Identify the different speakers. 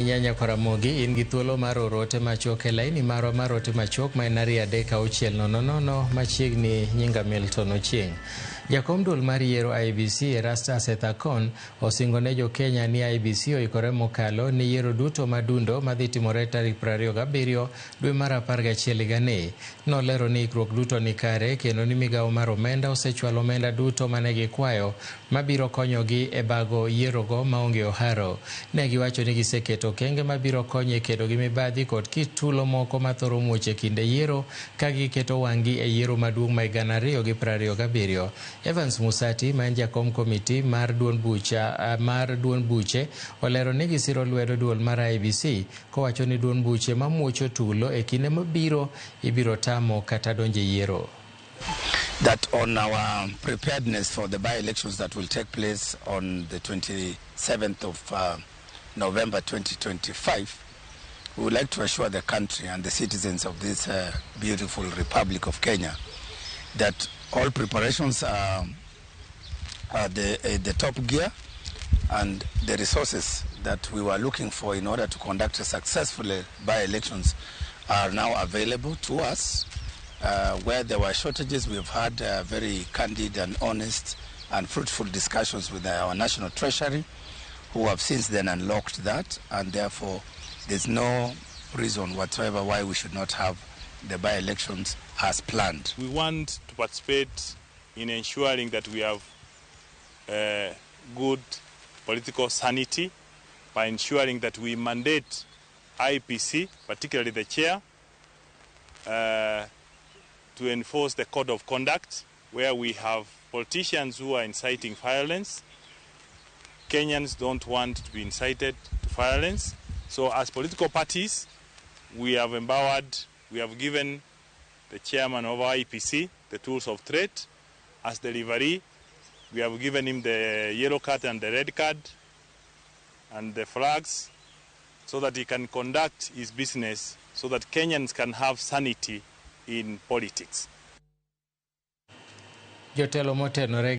Speaker 1: Nyanya Ramogi in gi thuolo mar oro ote machuok e laini marwa mar ote machuok ma en 23600 machiegni nyinga Milton Ochieng'. Jakom duol mar yiero IEBC Erastus Ethakon osingo ne jo-Kenya ni IEBC oikore mokalo ne yiero duto madundo madhi timore tarik 27 dwe mar 11 higani. Nolero ni ikruok duto ni kare kendo ni migawo mar omenda osechwalo omenda duto mane gikwayo mabiro konyogi e bago yierogo maonge oharo. Ne giwacho ni giseketo okenge mabiro konyo e kedo gi mibadhi kod kit tulo moko mathoro muoch e kinde yiero ka giketo wang'gi e yiero maduong' ma 2027. Evans Musati ma en jakom komiti mar duond bucha mar duond buche olero ni gisiro lwedo duol mar IEBC kowacho ni duond buche mamuocho tulo e kinde mabiro ibiro tamo kata donjo e yiero.
Speaker 2: That on our preparedness for the by-elections that will take place on the 27th of November 2025, we would like to assure the country and the citizens of this beautiful Republic of Kenya that all preparations are the top gear, and the resources that we were looking for in order to conduct a successful by-elections are now available to us. Where there were shortages, we have had very candid and honest and fruitful discussions with our National Treasury, who have since then unlocked that, and therefore there's no reason whatsoever why we should not have the by-elections as planned.
Speaker 3: We want to participate in ensuring that we have good political sanity by ensuring that we mandate IEBC, particularly the chair, to enforce the code of conduct where we have politicians who are inciting violence. Kenyans don't want to be incited to violence. So as political parties, we have empowered, we have given the chairman of IEBC the tools of trade. As the referee, we have given him the yellow card and the red card and the flags so that he can conduct his business so that Kenyans can have sanity in politics.
Speaker 1: Jotelo motenore